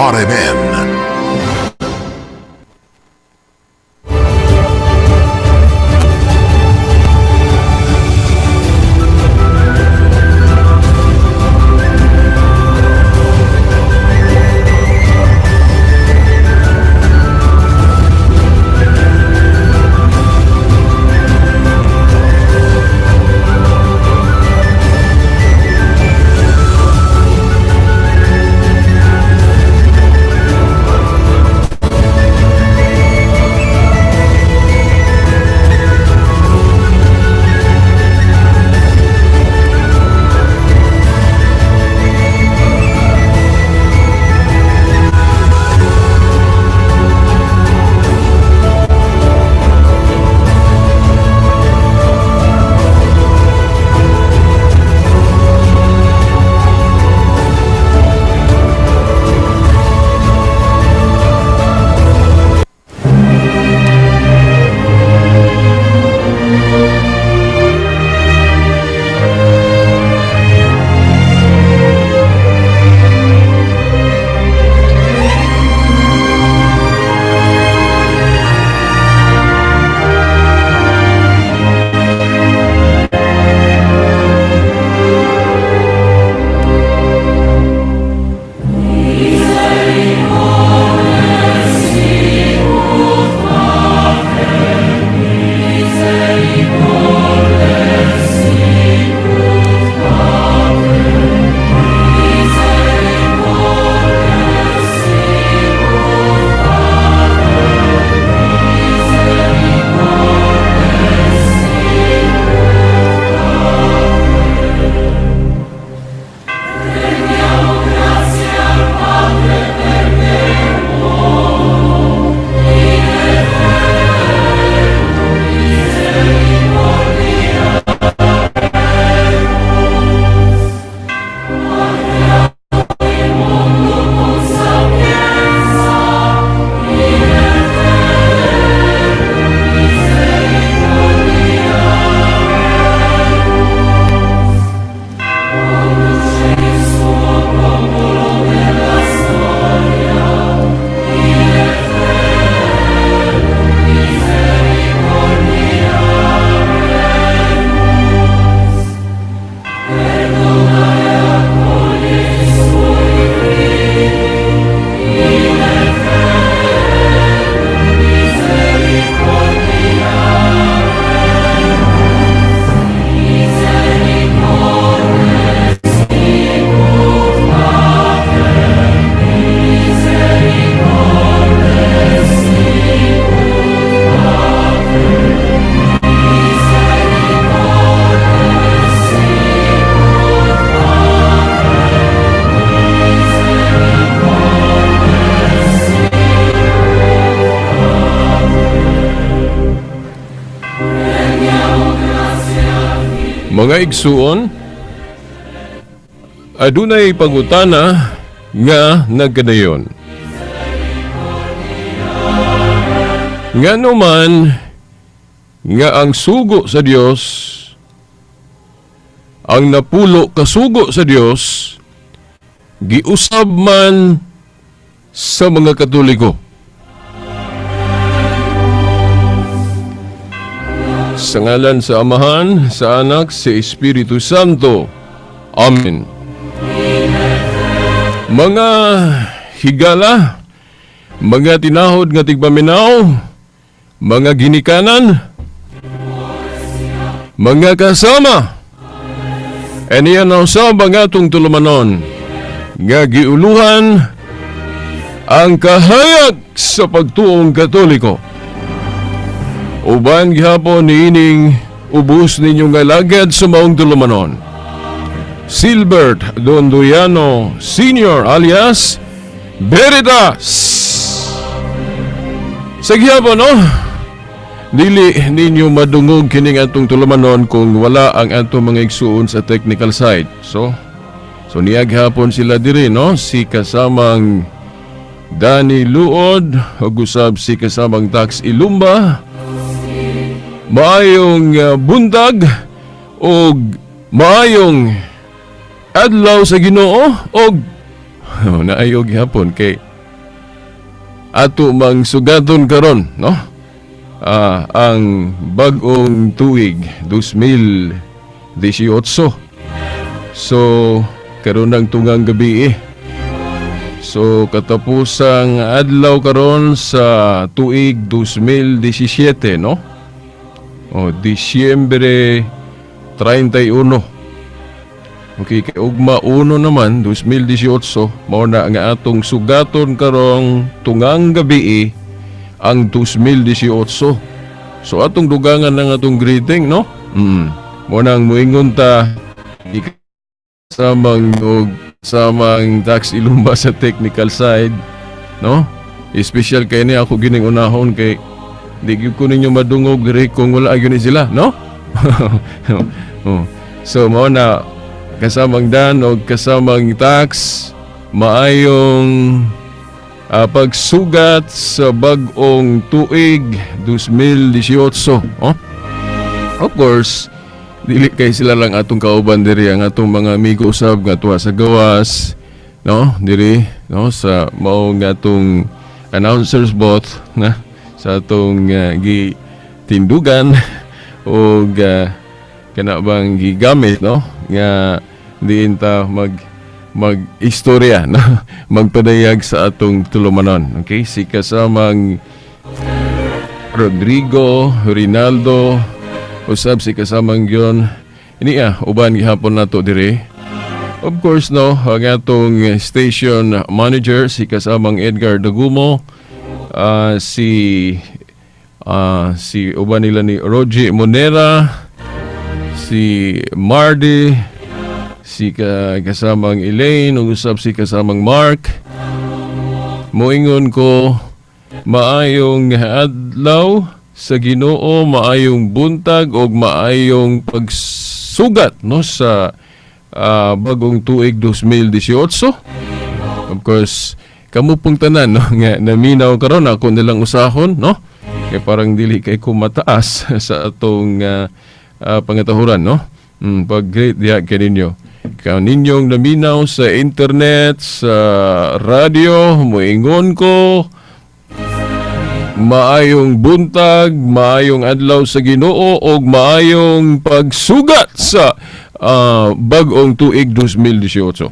RMN. Mga igsuon, adunay pangutana nga nagkadayon. Ngano man nga ang sugo sa Dios, ang napulo kasugo sa Dios, giusab man sa mga Katoliko. Sa ngalan sa Amahan, sa Anak, sa Espiritu Santo. Amen. Mga higala, mga tinahod nga tigpaminaw, mga ginikanan, mga kasama, aniya na usab ang atong tulumanon, nga giuluhan ang kahayag sa pagtuong Katoliko. Uban gihapon niining ubos ninyong alagad sa maong tulumanon. Silbert Dondoyano Sr. alias Veritas. Sa gihapon, no? Dili ninyo madungog kining atong tulumanon kung wala ang atong mga igsuon sa technical side. So niya gihapon sila diri, no? Si kasamang Danny Luod ug usab si kasamang Tax Ilumba. Maayong buntag og maayong adlaw sa Ginoo og naayo gihapon kay Ato mang sugaton karon, no? Ang bag-ong tuig 2018. So karon ang tungang gabi eh. So katapusang adlaw karon sa tuig 2017, no? O Disyembre 31. Okay, kay ugma 1 naman 2018, mao na nga atong sugaton karong tungang gabi ang 2018. So atong dugangan ng atong greeting, no? Mao nang muingon ta samang og samang tax ilumba sa technical side, no? Special kay ni ako gining unahon kay di gyud ko ninyo madungog diri kung wala gyud ni sila, no? Oh. So mao na kasamang Dan o kasamang Tax, maayong pagsugat sa bag-ong tuig 2018. Oh? Of course, dili kay sila lang atong kauban diri, ang atong mga amigo usab nga tuwa sa gawas, no? Diri, no, sa mao nga atong announcers booth na sa atong gitindugan og kana bang gigamit, no, nga diin ta mag istorya, no, magpadayag sa atong tulumanon. Okay, si kasamang Rodrigo Rinaldo usab si kasamang Gion ini uban gihapon nato diri. Of course, no, ang atong station manager si kasamang Edgar Dagumo, si uban nila ni Rogie Monera, si Mardy, si kasamang Elaine, ug usab si kasamang Mark. Moingon ko, maayong adlaw sa Ginoo, maayong buntag ug maayong pagsugat, no, sa bagong tuig 2018. Of course, kamo pong tanan, no, nga naminaw karon ako nilang usahon, no? Kay parang dili kay ko mataas sa atong pangatahuran, no? Pag-great diha kay ninyo. Kaninyong naminaw sa internet, sa radyo, moingon ko, maayong buntag, maayong adlaw sa Ginoo ug maayong pagsugat sa bag-ong tuig 2018.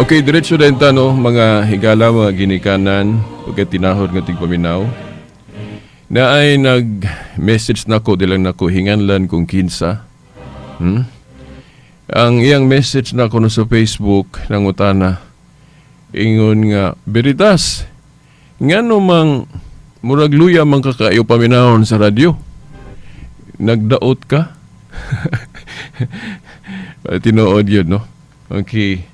Okay, diretso din ta, no, mga higala, mga ginikanan, pagka tinahod nga tigpaminaw. Na ay nag-message nako, di lang nako hinganlan kung kinsa. Ang iyang message nako no sa Facebook, nangutana, ingon nga, Veritas, ngano mang murag luya man kakaayo paminahon sa radyo? Nagdaot ka? Tinuod yun, no? Okay.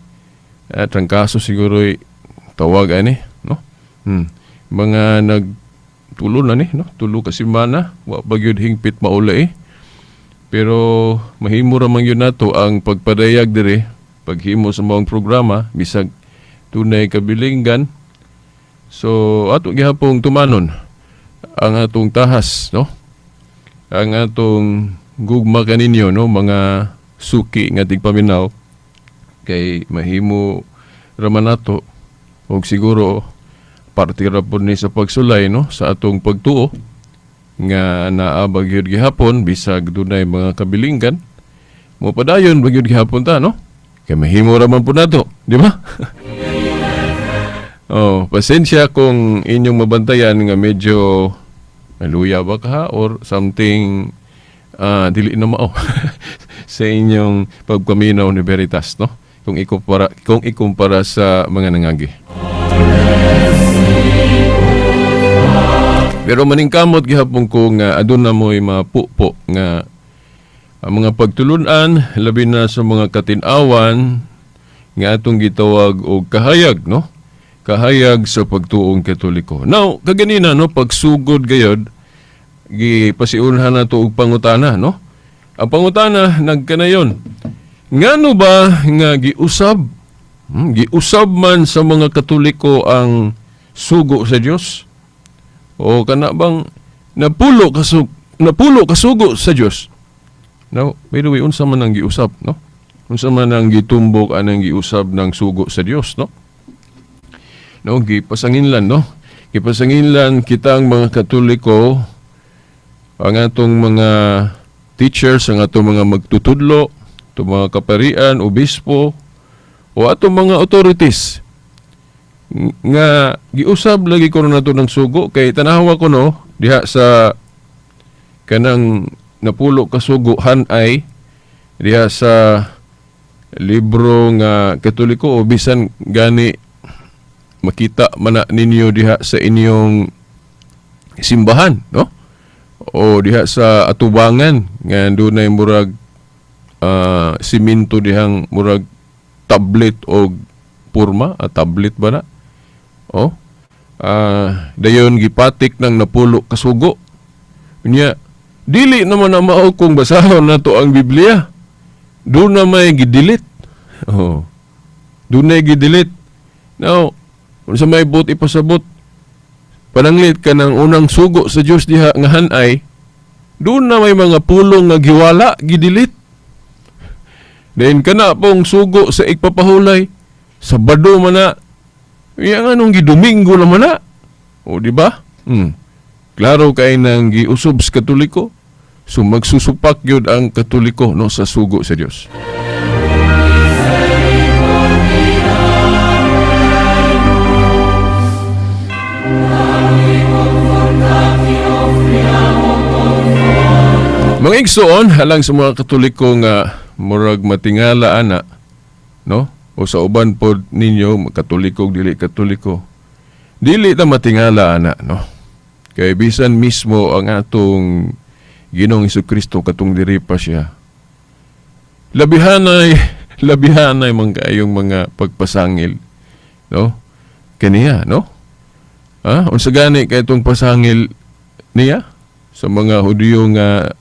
At ang kaso siguro tawag ani, no? Mga nagtulo na ni, no? Tulo ka semana, wa pa gyud hingpit maula eh. Pero mahimo ra man gyud nato ang pagpadayag diri, paghimo sa maong programa bisag tunay kabilinggan. So ato gihapong tumanon ang atong tahas, no? Ang atong gugma kaninyo, no, mga suki nga tigpaminaw, kay mahimo raman nato og siguro parte ra pud ni sa pagsulay, no, sa atong pagtuo nga naa ba gyud gihapon bisag dunay mga kabilinggan, mopadayon ba gyud gihapon ta, no? Kay mahimo ra man pud nato, di ba? Oh, pasensya kung inyong mabantayan nga medyo maluya ba ka or something, dili na mao sa inyong pagpaminaw ni Veritas, no? Kung ikumpara sa mga nangagi. Pero maningkamot gihapon ko nga aduna mo'y mapupo nga ang mga pagtulunan, labi na sa mga katin-awan nga atong gitawag og kahayag, no? Kahayag sa pagtuong Katoliko. Now, kaganina, no, pagsugod gayod, Gipasiunhan nato og pangutana, no? Ang pangutana nagkanayon. Ngano ba nga giusab giusab man sa mga Katoliko ang sugo sa Dios? O kana bang napulo kasugo sa Dios? Now, by the way, unsa man ang giusab, no? Unsa man ang gitumbok anang giusab ng sugo sa Dios, no? No, gipasanginlan, no? Gipasanginlan kitang mga Katoliko, ang atong mga teachers, ang atong mga magtutudlo, atong mga kaparian, obispo, o atong mga authorities nga giusab lagi ko nato ng sugo, kay tanawa ko, no, diha sa kanang napulo ka sugo hanay diha sa libro nga Katoliko, o bisan gani makita man na ninyo diha sa inyong simbahan, no, o diha sa atubangan nga dunay murag simento dihang murag tablet o purma, tablet ba na? Oh. Dayon gipatik ng napulo kasugo. Unya, dili naman na mao kung basahon nato ang Biblia. Doon na may gidelete. Oh. Doon na gidelete. Now, unsa may buot ipasabot? Pananglit ka ng unang sugo sa Dios diha nga hanay, doon na may mga pulong nga giwala, gidelete. Then kana pong sugo sa igpapahulay, Sabado man na. Iya nga nung gidomingo naman na. O, di ba? Klaro kay nang giusob sa Katoliko. So magsusupak yun ang Katoliko, no, sa sugo sa Dios. Mga igsoon, halang sa mga Katoliko nga murag matingala ana, no? O sa uban pod ninyo, Katoliko dili Katoliko. Dili ta matingala ana, no? Kay bisan mismo ang atong Ginoong Kristo katong diri pa siya. Labihanay man kaayong mga pagpasangil, no? Kaniya, no? Ha? Unsa gani kay itong pasangil niya sa mga Hudiyo nga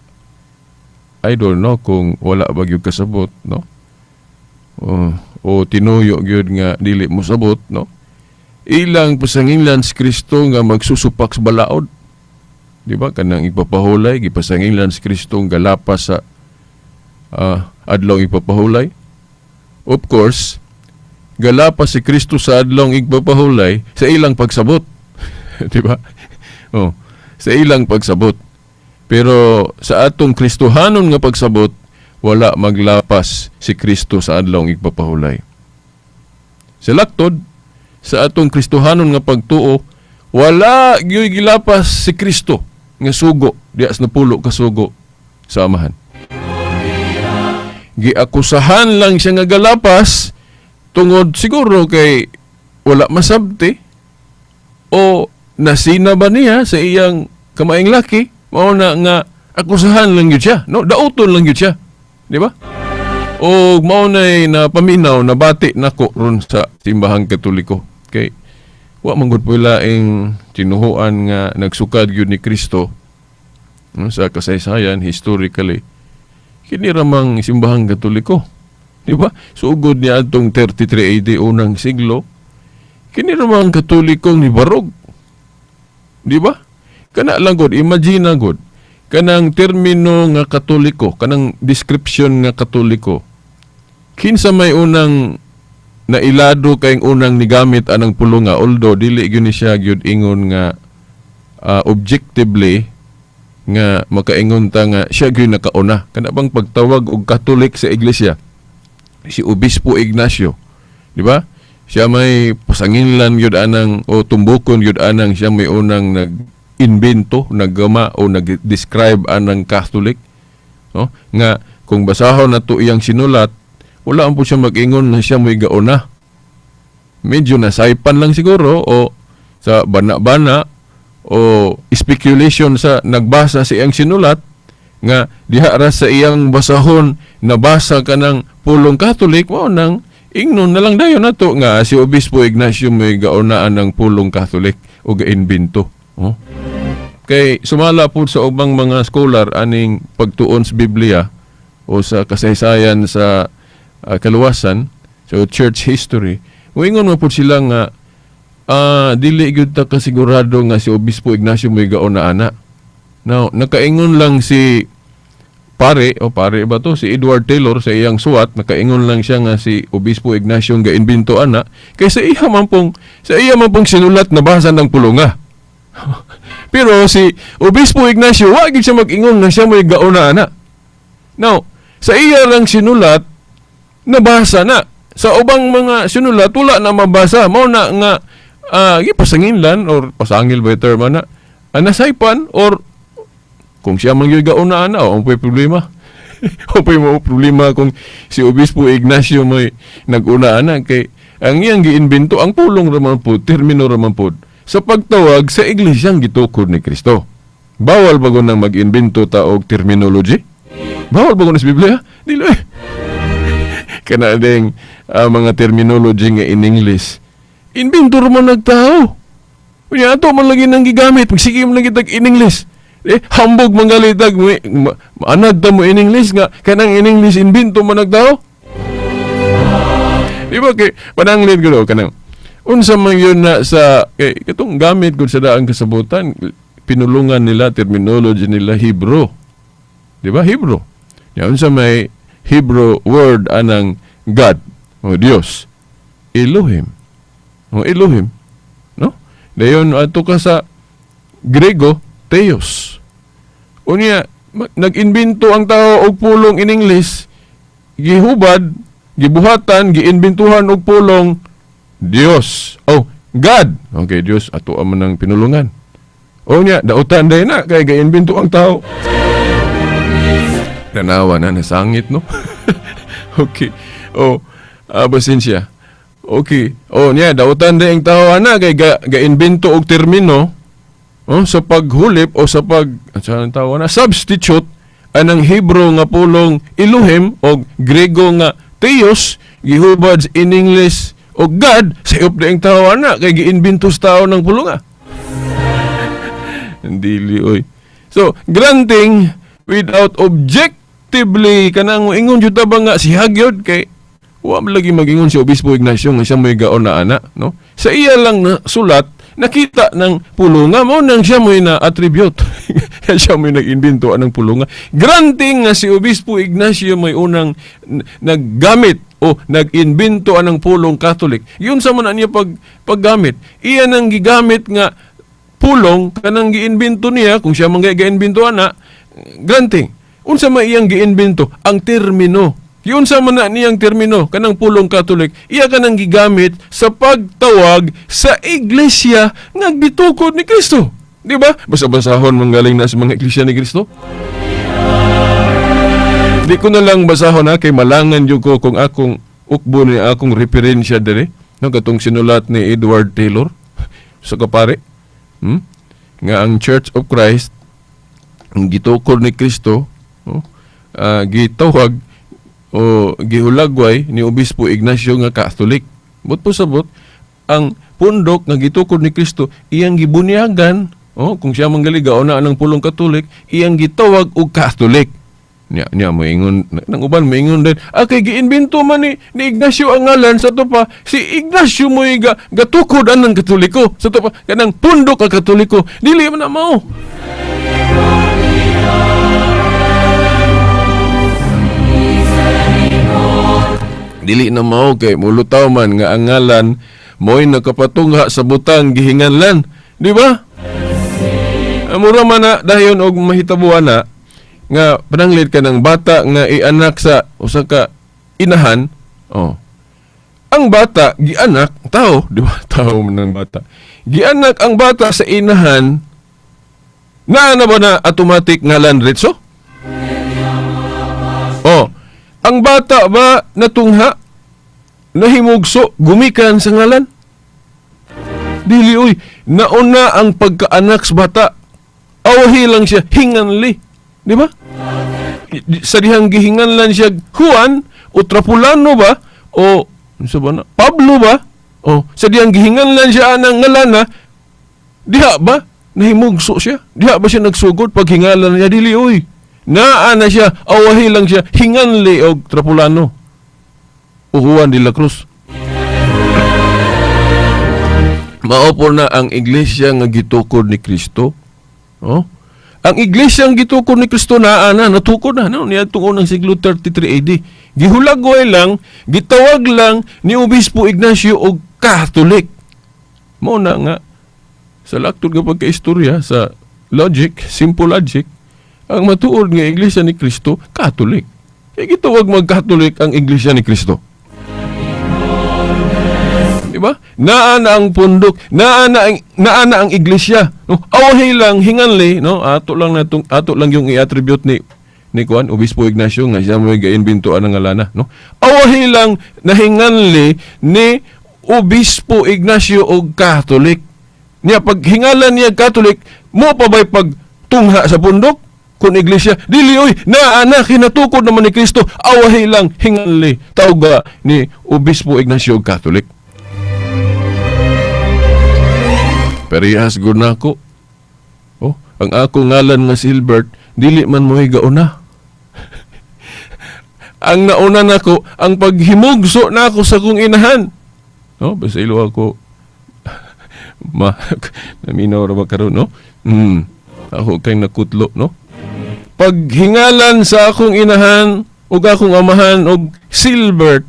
I don't know kung wala ba gyud kasabot, no? O tinuyo gyud nga dili mosabot, no? Ilang pasanginlan si Kristo nga magsusupak sa balaod. Di ba? Kanang ipapahulay, gipasanginlan si Kristo nga galapas sa adlaw ipapahulay. Of course, galapas si Kristo sa adlaw ipapahulay sa ilang pagsabot. Di ba? Oh, sa ilang pagsabot. Pero sa atong Kristohanon nga pagsabot, wala maglapas si Kristo sa adlaw igpapahulay. Sa laktod, sa atong Kristohanon nga pagtuo, wala gyud gilapas si Kristo nga sugo, diya sa napulo ka sugo sa Amahan. Giakusahan lang siya nga galapas tungod siguro kay wala masabti o nasina ba niya sa iyang kamaing laki, mao na nga akusahan lang yun siya, no? Dauton lang yun siya, di ba? O mao na'y napaminaw, nabati nako ron sa simbahang Katoliko. Kay wa man gud po laing tinuhuan nga nagsukad gyud ni Kristo, no, sa kasaysayan historically. Kini ramang simbahang Katoliko, di ba? Sugod niya atong 33 AD, unang siglo. Kini ramang Katolikong nibarog. Di ba? Kana lang gud, imagine na gud kanang termino nga Katoliko, kanang description nga Katoliko. Kinsa may unang nailado kayong unang nigamit anang pulong nga, although dili gyud ni siya gyud ingon nga objectively nga makaingon ta nga siya gyud nakauna. Kana bang pagtawag og Katolik sa iglesia si Obispo Ignacio, di ba? Siya may pasanginlan gyud anang o tumbukon gyud anang siya may unang nag-invento, naggama o nag-describe anang Catholic, no? Nga kung basahon nato iyang sinulat, wala po siya mag-ingon na siya may gauna. Medyo nasaypan lang siguro o sa bana-bana o speculation sa nagbasa sa iyang sinulat nga diha ra sa iyang basahon nabasa ka ng pulong Catholic, mao nang ingnon na lang dayon nato nga si Obispo Ignacio may gaunaan ng pulong Catholic o gainbento. Oh. Kay sumala po sa ubang mga scholar aning pagtuon sa Biblia o sa kasaysayan sa kaluwasan, so church history, moingon man po sila nga dili gyud ta kasigurado nga si Obispo Ignacio mo'y gauna ana. Now, nakaingon lang si pare o pare ba to, si Edward Taylor, sa iyang suwat, nakaingon lang siya nga si Obispo Ignacio nga imbento ana kay sa iya man pong sinulat, nabasa ng pulunga. Pero si Obispo Ignacio, wa gyud siya mag-ingon nga siya mo'y gauna ana. Now, sa iya lang sinulat, nabasa na. Sa ubang mga sinulat, wala na mabasa. Mao na nga gipasanginlan or pasangil ba yung term ana, nasaypan or kung siya man gyud gauna ana, o ang problema. O mo problema kung si Obispo Ignacio may nag-una ana kay ang iyang giimbento ang pulong raman po, termino raman po sa pagtawag sa iglesyang gitukod ni Kristo. Bawal ba nang mag-imbento ta og terminology? Bawal ba sa Biblia? Dili eh. Kana ding mga terminology nga in English. Invento man nagtao. Unya ato man lagi nang gigamit, magsige man lagi tag in English. Eh, hambog man gali tag mo, maanad ta mo in English nga kanang in English invento man nagtao. Di ba kay pananglid ko daw kanang unsa man yun na sa kay katong gamit gud sa daang kasabutan, pinulungan nila, terminology nila, Hebrew. Di ba? Hebrew. Ya, unsa may Hebrew word anang God o Dios? Elohim. O Elohim. No? Dayon ato ka sa Grego, Theos. Unya nag-imbento ang tao og pulong in English, gihubad, gibuhatan, giimbintuhan og pulong Dios. Oh, God. Okay, Dios ato man ang pinulungan. O nya, dautan day na kay giimbento ang tao. Tanawa na nasangit, no? Okay. Oh, pasensya. Okay. Oh, nya dautan day ang tao ana kay ga-imbento og termino, oh, sa paghulip o sa pag sa ang tao na substitute anang Hebrew nga pulong Elohim o Grego nga Theos, gihubad in English o God, sayop na ang tao ana kay giimbento sa tao ng pulunga. Dili oy. So, granting without objectively kanang ingon jud ta ba nga si Hagyod kay wa man lagi magingon si Obispo Ignacio nga siya mo'y gaon na ana, no? Sa iya lang na sulat nakita ng pulunga mo nang siya mo'y na attribute. Siya mo'y nag-imbento anang pulunga. Granting nga si Obispo Ignacio may unang naggamit o nag-imbento anang pulong Catholic. Yun sa man niya paggamit. Iya nang gigamit nga pulong kanang giimbento niya kung siya man ga-imbento ana, granting. Unsa man iyang giimbento? Ang termino. Yun sa man na niyang termino kanang pulong Catholic, iya kanang gigamit sa pagtawag sa iglesia nga gitukod ni Kristo. Di ba? Basa-basahon manggaling na sa mga iglesia ni Kristo. Di ko na lang basahon ha, kay malangan jud ko kung akong ukbo ni akong referensya diri, no, katong sinulat ni Edward Taylor sa kapare. Nga ang Church of Christ ang gitukod ni Kristo, no? Gitawag o gihulagway ni Obispo Ignacio nga Catholic. But po sabot, ang pundok nga gitukod ni Kristo iyang gibunyagan, oh, kung siya manggali gauna ang pulong Katolik, iyang gitawag og Catholic. Nya nya moingon nang uban, moingon din kay giimbento man ni Ignacio ang ngalan. Sa to pa si Ignacio mo'y gatukod anang Katoliko, sa to pa kanang pundok ang Katoliko, dili man na mao. Dili na mao kay mulutaw man nga ang ngalan mo'y nakapatungha sa butang gihinganlan, di ba? Mura man na dayon og mahitabuan na nga pananglit ka ng bata nga ianak sa usa ka inahan, oh. Ang bata gianak tao, di ba? Tao man ang bata. Gianak ang bata sa inahan, naa na ba na automatic ngalan retso? Oh, ang bata ba natungha, nahimugso, gumikan sa ngalan? Dili oy, nauna ang pagkaanak sa bata. Awahi lang siya, hinganli. Di ba? Sa dihang gihinganlan siya Juan o Trapulano ba o unsa ba na? Pablo ba? O sa dihang gihinganlan siya anang ngalana, diha ba? Nahimugso siya? Diha ba siya nagsugod paghingalan niya? Dili oy. Naa na siya, awahi lang siya, hinganli og Trapulano o Juan de la Cruz. Mao po na ang iglesia nga gitukod ni Kristo. Oh? Ang iglesia nga gitukod ni Kristo naa na, natukod na, no? Niadtong unang siglo 33 AD. Gihulagway lang, gitawag lang ni Obispo Ignacio og Catholic. Mao na nga sa laktod nga pagkaistorya sa logic, simple logic, ang matuod nga iglesia ni Kristo, Catholic. Kaya gitawag mag-Catholic ang iglesia ni Kristo. Di ba? Naa na ang pundok, naa na ang iglesia. No? Awahi lang hinganli, no? Ato lang natong ato lang yung i-attribute ni kuan Obispo Ignacio nga siya mo ga-imbento ang ngalana, no? Awahi lang nahinganli ni Obispo Ignacio og Catholic. Niya pag hingalan niya Catholic, mo pa ba'y pagtungha sa pundok? Kung iglesia, dili oy, naa na kinatukod naman ni Kristo, awahi lang hinganli tawga ni Obispo Ignacio og Catholic. Parehas gud nako. Oh, ang ako ngalan nga Silbert, dili man mo'y gauna. Ang nauna nako, ang paghimugso nako sa kong inahan. No, basta ilo ako ma naminaw ra ba karon, no? Ako kay nakutlo, no? Paghingalan sa akong inahan ug akong amahan og Silbert,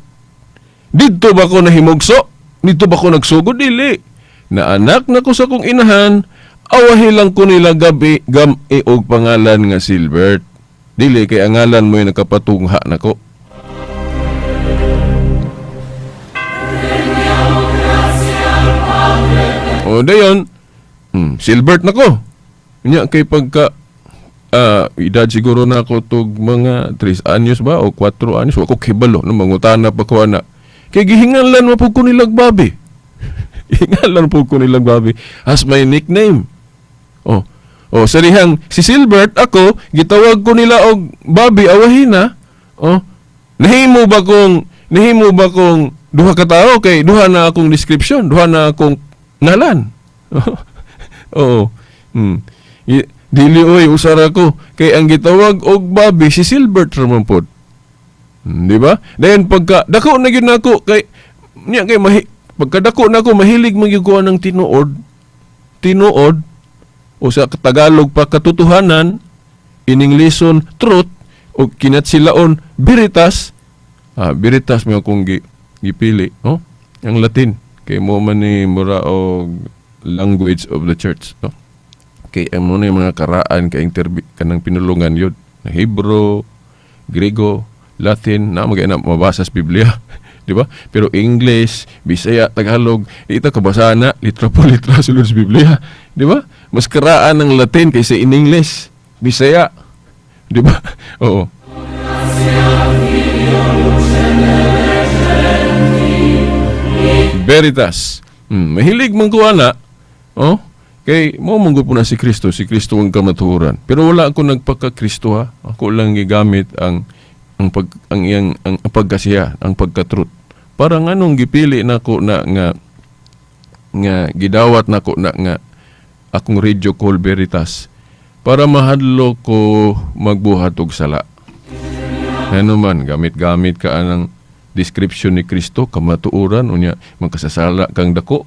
didto ba ko nahimugso? Didto ba ko nagsugod? Dili. Na anak na ko sa akong inahan, awahi lang ko nila gabi gami og pangalan nga Silbert. Dili kay ang ngalan mo'y nakapatungha nako. O dayon, Silbert nako. Nya kay pagka edad siguro na ako tog mga 3 anyos ba o 4 anyos, wa ko kibalo no, mangutana pa ko ana. Kay gihinganlan mo pud ko nilag babi. Hingalan po ko nilang babi as my nickname. Oh. Oh, sarihang si Silbert ako, gitawag ko nila og babi awahina. Oh. Nahimo ba kong duha ka tawo kay duha na akong description, duha na akong ngalan. Oo. Dili oy usara ko kay ang gitawag og babi si Silbert ra man pod. Di ba? Then pagka dako na gyud nako kay niya kay pagkadako na ako, mahilig magyuguan ng tinuod. Tinuod, o sa Tagalog pa katotohanan, in Englishon, truth, o kinatsilaon, veritas. Ah, veritas mo akong gipili. Oh? Ang Latin. Kay mo man ni mura og language of the church. No? Kay ang muna yung mga karaan kay kanang pinulungan yun. Na Hebrew, Grego, Latin, na magay na mabasa sa Biblia. Di ba? Pero English, Bisaya, Tagalog, ito kabasa na, litra po litra sulod sa Biblia. Di ba? Mas karaan ng Latin kaysa in English, Bisaya. Di ba? Oo. Veritas. Mahilig man ko ana. Oh? Kay mo manggod po na si Kristo ang kamatuoran. Pero wala ako nagpaka-Kristo ha. Ako lang gigamit ang pag ang iyang ang pagkasiya, ang pagka-truth. Parang anong gipili nako na nga nga gidawat nako na nga akong radio call Veritas para mahadlo ko magbuhat og sala. Ano man gamit-gamit ka anang description ni Kristo kamatuoran unya magkasasala kang dako.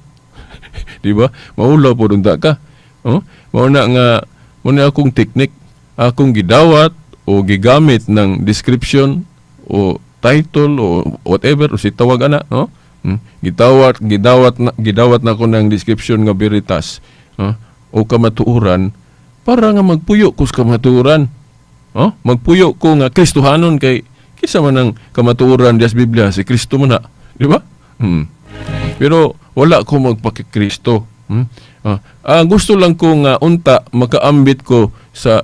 Di ba? Maulaw po unta ka. Oh? Mao na nga mao na akong teknik, akong gidawat o gigamit ng description o title o whatever o si tawag ana, no? Gidawat na ko ng description nga Veritas, no? O kamatuoran para nga magpuyo ko sa kamatuoran. Oh? Magpuyo ko nga Kristohanon kay kisa man ang kamatuoran dias Biblia si Kristo man na, di ba? Pero wala ko magpakikristo. Gusto lang ko nga unta makaambit ko sa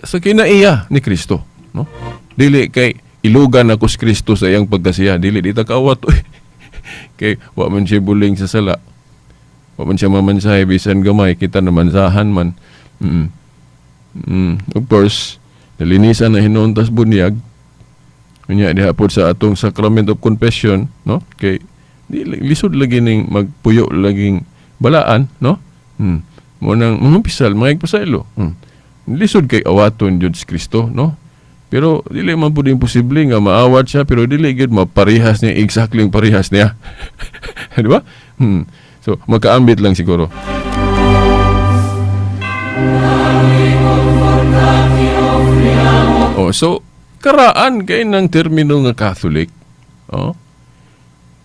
sa kinaiya ni Kristo, no? Dili kay ilugan ako si Kristo sa iyang pagkasiya, dili di ta kaawat oy. Kay wa man siya buling sa sala. Wa man siya mamansahe bisan gamay, kita namansahan man. Of course, nalinisan na hinuon tas bunyag. Unya diha pod sa atong sacrament of confession, no? Kay di lisod lagi ning magpuyo laging balaan, no? Mo nang mga pisal, mga igpasaylo. Lisod kay awaton jud si Kristo, no? Pero dili man pud imposible nga maawat siya, pero dili gyud maparehas niya, exactly ang parehas niya. Di ba? So makaambit lang siguro. Oh, so karaan kay ng termino nga Catholic. Oh.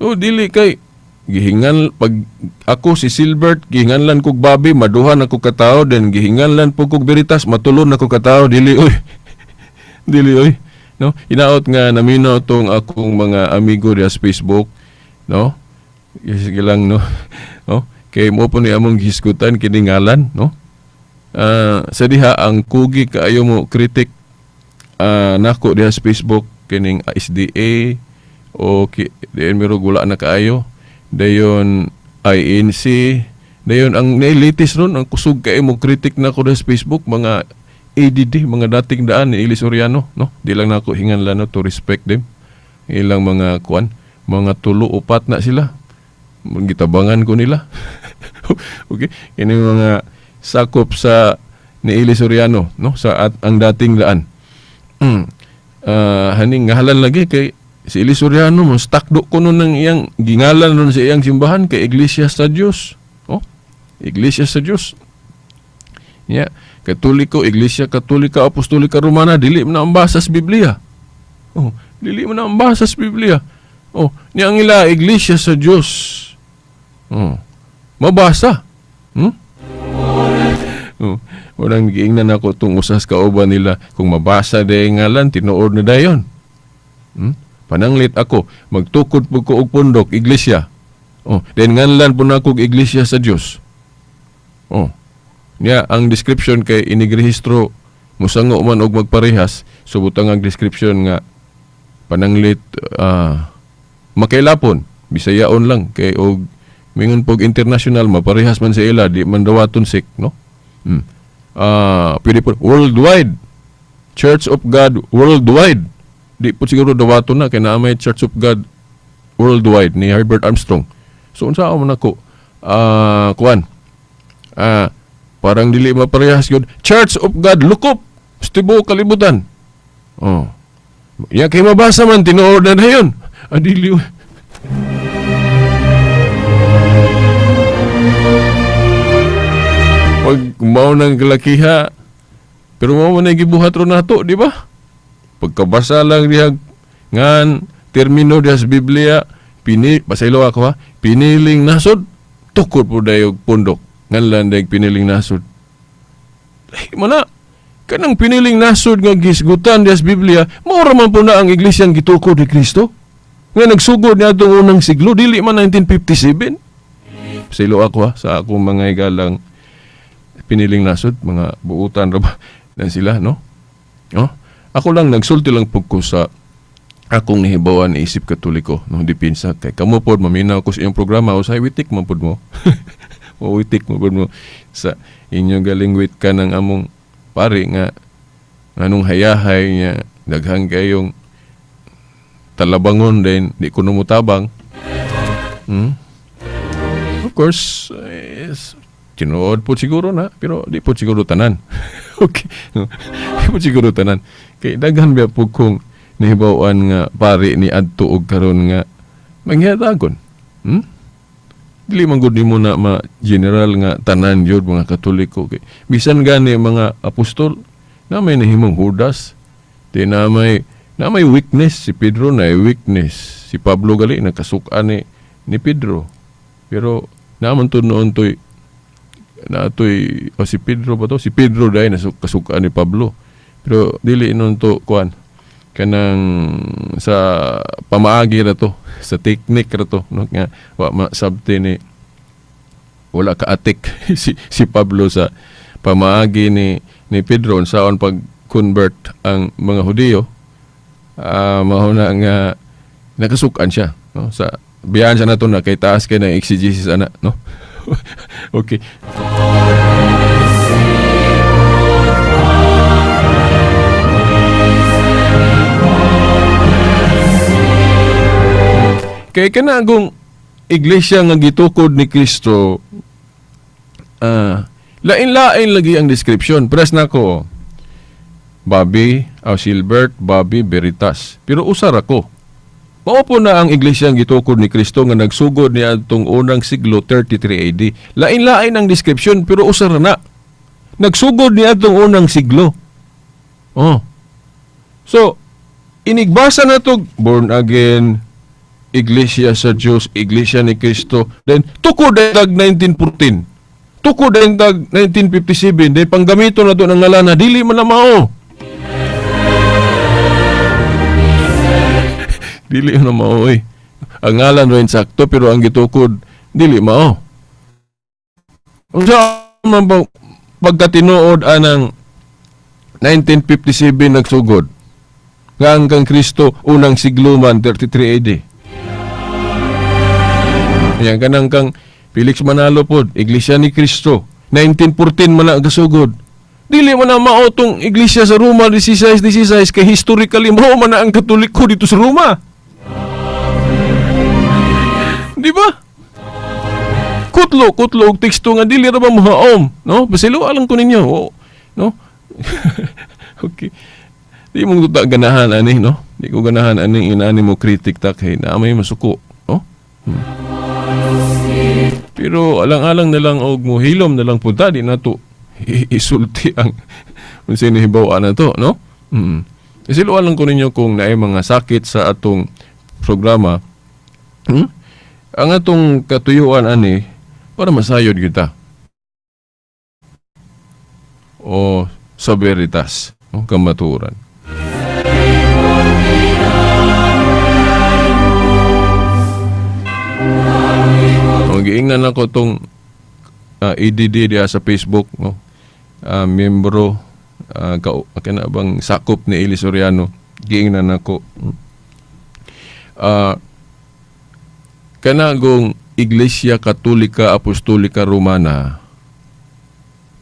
Oh, dili kay gihingan pag ako si Silbert gihinganlan kog babi, maduhan ako katawo, then gihinganlan po kog Veritas, matulon ako katawo, dili oy. Dili oy. No? Inaot nga naminaw tong akong mga amigo diha sa Facebook, no? Sige lang, no. No? Kay mo po ni among gihisgutan kini ngalan, no? Sa diha ang kugi kaayo mo critic nako diha sa Facebook kining SDA o diin miro wala na kaayo. Dayon INC, dayon ang latest ron ang kusog kay mo critic nako diha sa Facebook mga ADD, mga dating daan ni Eli Soriano, no? Di lang nako hinganlan, no, to respect them. Ilang mga kuan, mga tulo upat na sila. Gitabangan ko nila. Okay, kini mga sakop sa ni Eli Soriano, no, sa at, ang dating daan. Haning ngalan lagi kay si Eli Soriano mo stakdo kuno ng iyang gingalan ron sa iyang simbahan kay Iglesia sa Dios. Oh, Iglesia sa Dios. Yeah. Katoliko, Iglesia Katolika Apostolika Romana, dili man na ang basa sa Biblia. Oh, dili man na ang basa sa Biblia. Oh, niya ang ila Iglesia sa Dios. Oh, mabasa. Oh, walang giingnan ako tong usas kauban nila kung mabasa day ngalan tinuod na dayon. Pananglit ako magtukod pud ko og pundok iglesia. Oh, then nganlan pud nako og Iglesia sa Dios. Oh. Niya ang description kay inigrehistro musango man og magparehas, so butang ang description nga pananglit makailapon, Bisayaon lang kay og mingon pog international maparehas man sa ila, di man dawaton sik, no? Pwede po worldwide, Church of God worldwide. Di po siguro dawaton na kay naa may Church of God worldwide ni Herbert Armstrong. So unsa man ako kuan parang dili maparehas yun. Church of God lukop sa tibuok kalibutan. Oh. Ya kay mabasa man tinuod na dayon. Adili. Pag mao nang kalakiha, pero mao man ay gibuhat ron nato, di ba? Pagkabasa lang diha ngan termino diha sa Biblia, pasaylo ako ha, piniling nasod, tukod po dayog pundok. Nganlan dayog piniling nasod. Ay, mana, kanang piniling nasod nga gisgutan diha sa Biblia, mao ra man po na ang iglesia ang gitukod ni Kristo. Nga nagsugod niya atong unang siglo, dili man 1957. Pasaylo ako ha, sa akong mga higalang piniling nasod, mga buutan ra ba na sila, no? No? Ako lang, nagsulti lang po ko sa akong nahibawan isip Katoliko, no? Di pinsa kay kamo pod maminaw ko sa inyong programa, usay witik man pod mo. O witik man pod mo sa inyong galing wit ka ng among pari nga anong hayahay niya daghang kayong talabangon din di ko numutabang. Of course, is tinuod po siguro na, pero di po siguro tanan. Okay. Di po siguro tanan. Kay daghan biya po kung nahibaw-an nga pari ni adto og karon nga manghihatagon. Dili man gud nimo na ma-general nga tanan gyud mga Katoliko. Kay bisan gani mga apostol na may nahimong Judas, di na may weakness si Pedro, na may weakness si Pablo gali nakasukan ni Pedro. Pero naman to noon toy na toy o si Pedro ba to? Si Pedro dai kasukan ni Pablo. Pero dili inon to kuan kanang sa pamaagi ra to, sa teknik ra to, no, nga wa masabti ni wala ka-atik si Pablo sa pamaagi ni Pedro unsaon pag-convert ang mga Hudiyo. Mao na nga nakasukan siya, no, sa biyaan siya nato na kay taas kay na exegesis ana, no. Okay. Kay kanagong iglesia nga gitukod ni Kristo, Lain-lain lagi ang description. Press na ko. Bobby, oh, Silbert, Bobby Veritas. Pero usar ako. Mao po na ang iglesia ang gitukod ni Kristo nga nagsugod ni atong unang siglo 33 AD. Lain-lain ang description pero usar na. Nagsugod ni atong unang siglo. Oh. So, inigbasa na to born again, iglesia sa Dios, iglesia ni Kristo. Then tukod tag 1914. Tukod tag 1957, then panggamito na to ng ngalan na dili man na mao. Dili na mao eh. Ang ngalan rin sakto pero ang gitukod dili mao. Unsa man ba pagkatinuod anang 1957 nagsugod? Nga ang kang Kristo unang siglo man 33 AD. Yan kanang kang Felix Manalo pod, Iglesia ni Kristo 1914 man na gasugod. Dili man na mao tong iglesia sa Roma 16-16 kay historically mao man na ang Katoliko dito sa Roma. Di ba? Kutlo, kutlo og teksto nga dili ra ba mohaom, no? Basilo alang ko ninyo, oh, no? Okay. Di mo tuta ganahan ani, no? Di ko ganahan ani inani mo critic ta kay na may masuko, no? Pero alang-alang na lang og mohilom na lang punta di nato isulti ang unsay nahibaw-an na to, no? Isilo lang ko ninyo kung naay mga sakit sa atong programa. Ang atong katuyuan ani para masayod kita. O sa veritas, o kamaturan. O giingnan ako tong EDD diha sa Facebook, no? Membro kana bang sakop ni Eli Soriano, giingnan ako. Kanagong Iglesia Katolika Apostolika Romana,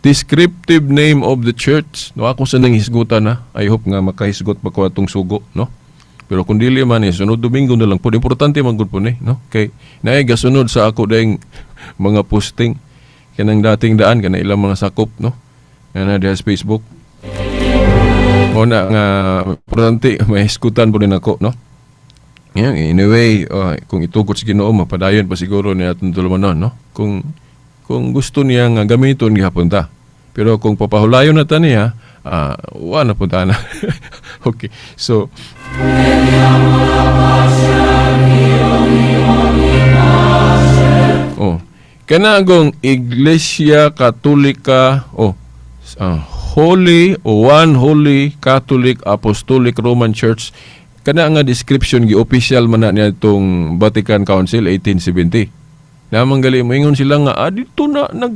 descriptive name of the church, no? Ako sa nang hisgutan na, I hope nga makahisgot pa ko atong sugo, no? Pero kung dili man eh, sunod Domingo na lang po, importante man gud po ni, no? Kay naay gasunod sa ako dayong mga posting kanang dating daan kana ilang mga sakop, no? Nga na diha sa Facebook. O na nga importante mahisgutan po din ako, no? Yeah, anyway, kung itugot sa Ginoo mapadayon pa siguro ni atong tulumanon, no? Kung gusto niya nga gamiton gihapon ta. Pero kung papahulayon na ta niya, wa na punta na. Okay. So oh, kanagong Iglesia Katolika, oh, Holy o One Holy Catholic Apostolic Roman Church, kana nga description gi-official man na niya itong Vatican Council 1870. Namang gali moingon sila nga dito na nag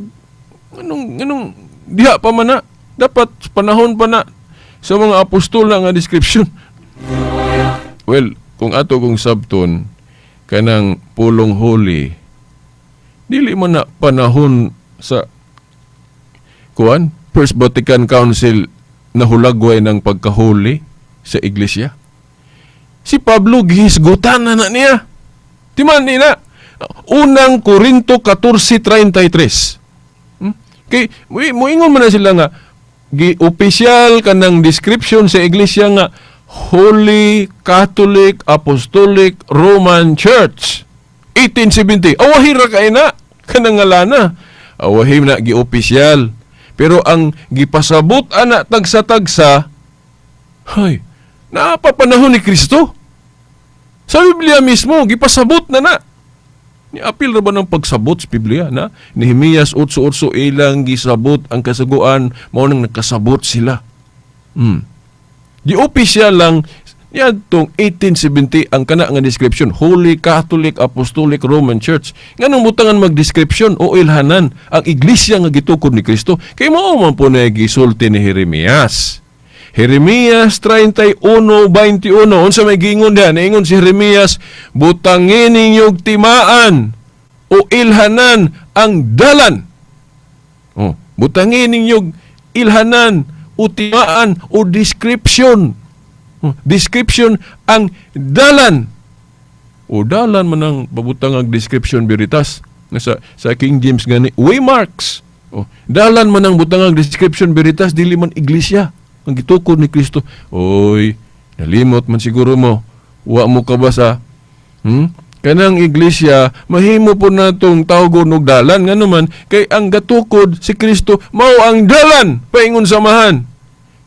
anong diha pa man na dapat panahon pa na sa mga apostol na nga description. Well, kung ato kong sabton kanang pulong holy dili man na panahon sa kuan First Vatican Council nahulagway ng pagkahuli sa iglesia. Si Pablo gihisgutan na na niya. Timan ni na. Unang Korinto 14:33. Kay moingon man na sila nga gi-official kanang description sa iglesia nga Holy Catholic Apostolic Roman Church 1870. Awahi ra kay na kanang ngalana. Awahi na gi-official. Pero ang gipasabot ana tagsa-tagsa, hay, naapapanahon ni Kristo. Sa Biblia mismo, gipasabot na na. Niapil ra ba ng pagsabot sa Biblia na? Nehemias 8:8 ilang gisabot ang kasuguan, mao nang nakasabot sila. Di official lang niadtong 1870 ang kana nga description, Holy Catholic Apostolic Roman Church. Nganong butangan mag-description o ilhanan ang iglesia nga gitukod ni Kristo? Kay mao man po na gisulti ni Jeremias. Jeremias 31:21. Unsa may giingon diha? Niingon si Jeremias, butangin ninyog timaan o ilhanan ang dalan. Oh, butangin ninyog ilhanan o timaan o description. Oh, description ang dalan. O dalan man ang pabutang ang description veritas. Sa King James gani, waymarks. Oh, dalan man ang butangang description, Veritas, dili man iglesia ang gitukod ni Kristo. Oy, nalimot man siguro mo. Wa mo ka ba sa Kanang iglesia mahimo po natong tawgon og dalan, ngano man kay ang gatukod si Kristo, mao ang dalan paingon sa Amahan.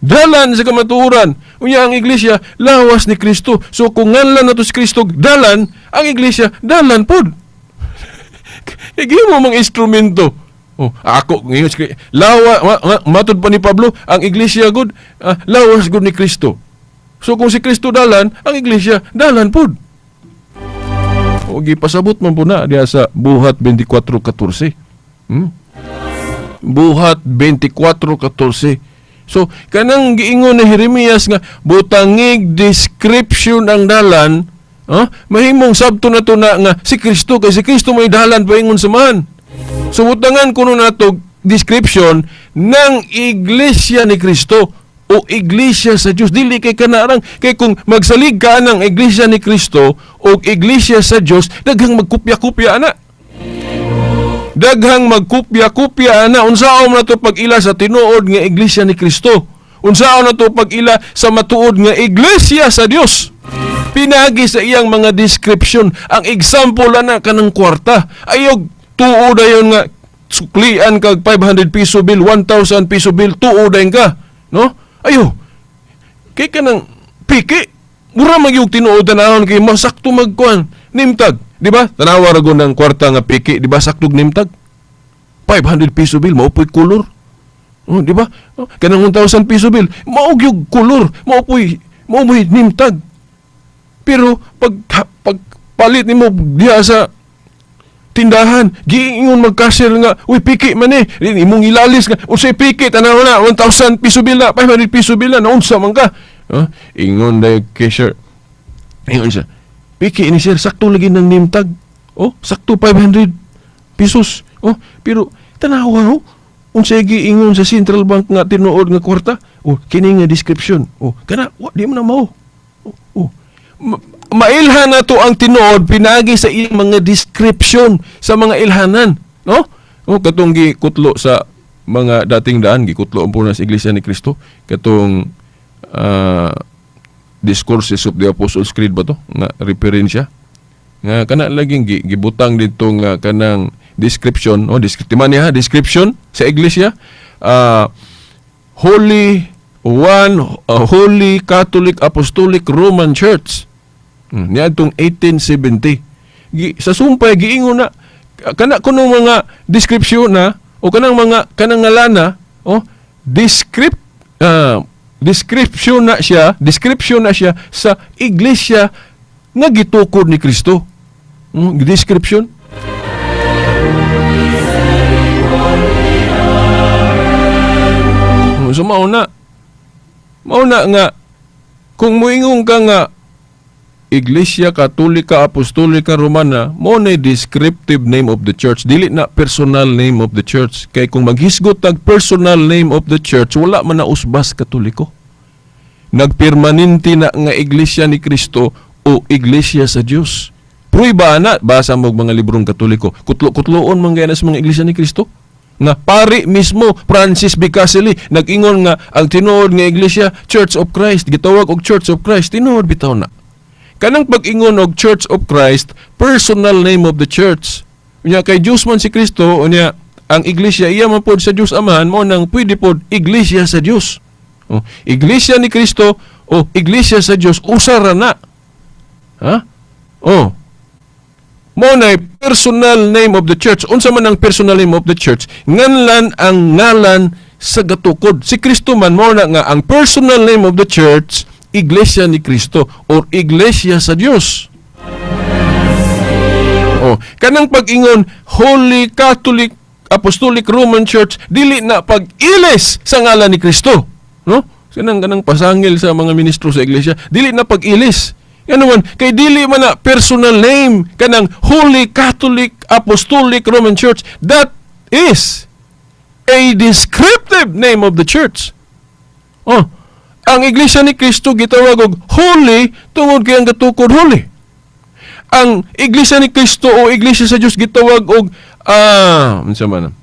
Dalan sa kamatuoran. Unya ang iglesia lawas ni Kristo. So kung nganlan nato si Kristo dalan, ang iglesia dalan pod. Kay gihimo mang instrumento. Oh, ako ngayon si lawa matud pa ni Pablo, ang iglesia gud lawas gud ni Kristo. So kung si Kristo dalan, ang iglesia dalan pud. O gipasabot man po na diha sa Buhat 24:14. Buhat 24:14. So kanang giingon ni Jeremias nga butangig description ang dalan, mahimong sabto na to na nga si Kristo, kay si Kristo may dalan paingon sa Amahan. So butangan kuno nato description ng iglesia ni Kristo o iglesia sa Dios, dili kay kanarang, kay kung magsalig ka ng iglesia ni Kristo o iglesia sa Dios, daghang magkupya-kupya ana. Daghang magkupya-kupya ana. Unsaon na to pag-ila sa tinuod nga iglesia ni Kristo? Unsaon na to pag-ila sa matuod nga iglesia sa Dios? Pinagi sa iyang mga description. Ang example ana, kanang kwarta. Ayog tuo dayon nga suklian kag 500 piso bill, 1,000 piso bill, tuo dayon ka, no? Ayo kay kanang piki, mura magyug tinuod tanawon kay masakto magkuan name tag, di ba? Tanawa ra ng kwarta nga piki, di ba? Saktog name tag. 500 piso bill, mao po'y kolor. Oh, di ba? Oh, kanang 1,000 piso bill, mao gyud kolor, mao po'y name tag. Pero pag palit nimo diha sa tindahan, giingon mag-cashier nga, "Uy, piki man eh." Imong ilalis nga, "Unsay piki? Tanaw na, 1,000 piso bill na, 500 piso bill na, naunsa man ka?" Huh? Ingon dahil cashier. Ingon siya, "Piki ni sir, sakto lagi ng name tag. Oh, sakto 500 pesos. Oh, pero tanawa oh. Unsay giingon sa central bank nga tinuod nga kwarta? Oh, kini nga description. Oh, kana wa di mo na mao. Oh, oh. Mailhan na to ang tinuod pinagi sa iyang mga description sa mga ilhanan, no? Oh, katong gikutlo sa mga dating daan, gikutlo ang po na sa Iglesia ni Cristo, katong Discourses of the Apostles' Creed ba to nga referensya nga kana laging gibutang dito nga kanang description, oh, description man niya, description sa iglesia, Holy One, Holy Catholic Apostolic Roman Church niadtong 1870. Sa sumpay giingon na kana kuno mga description na o kanang mga kanang ngalana, oh, description na siya, description na siya sa iglesia nga gitukod ni Kristo. Description. So mao na. Mao na nga kung moingon ka nga Iglesia Katolika Apostolika Romana, mo na descriptive name of the church, dili na personal name of the church. Kay kung maghisgot tag personal name of the church, wala man na usbas Katoliko. Nagpermanente na nga Iglesia ni Kristo o Iglesia sa Dios. Pruiba na, basa mo og mga librong Katoliko. Kutlo-kutloon man gaya na sa mga Iglesia ni Kristo. Nga pari mismo Francis B. Casely nag-ingon nga ang tinuod nga iglesia, Church of Christ, gitawag og Church of Christ, tinuod bitaw na. Kanang pag-ingon og Church of Christ, personal name of the church. Unya kay Dios man si Kristo, unya ang iglesia iya man pod sa Dios Amahan, mo nang pwede pod iglesia sa Dios. Oh, iglesia ni Kristo o iglesia sa Dios, usa ra na. Ha? Oh. Mo na personal name of the church. Unsa man ang personal name of the church? Nganlan ang ngalan sa gatukod. Si Kristo man, mo na nga ang personal name of the church, Iglesia ni Kristo or Iglesia sa Dios. Oh, kanang pag-ingon Holy Catholic Apostolic Roman Church, dili na pag-ilis sa ngalan ni Kristo, no? Kanang kanang pasangil sa mga ministro sa iglesia, dili na pag-ilis. Ngano man kay dili man na personal name kanang Holy Catholic Apostolic Roman Church. That is a descriptive name of the church. Oh, ang Iglesia ni Kristo gitawag og holy tungod kay ang gatukod holy. Ang Iglesia ni Kristo o Iglesia sa Dios gitawag og unsa man?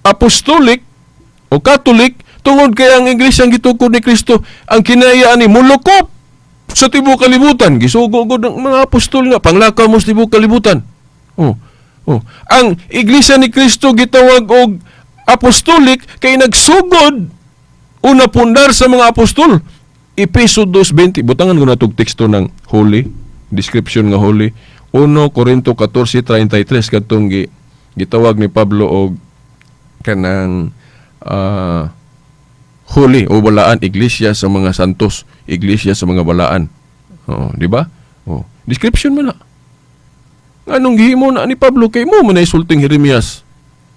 Apostolic o Catholic tungod kay ang iglesia ang gitukod ni Kristo ang kinaiya ani mulukop sa tibuok kalibutan. Gisugo gud ang mga apostol nga panglakaw mo sa tibuok kalibutan. Oh. Oh. Ang iglesia ni Kristo gitawag og apostolic kay nagsugod o napundar sa mga apostol. Epeso 2:20. Butangan ko na tog teksto ng holy, description nga holy. 1 Corinto 14:33 kadtong gitawag ni Pablo og kanang holy o balaan, iglesia sa mga santos, iglesia sa mga balaan. Oh, di ba? Oh, description man na. Nganong gihimo na ni Pablo kay mo man ay sulting Jeremias.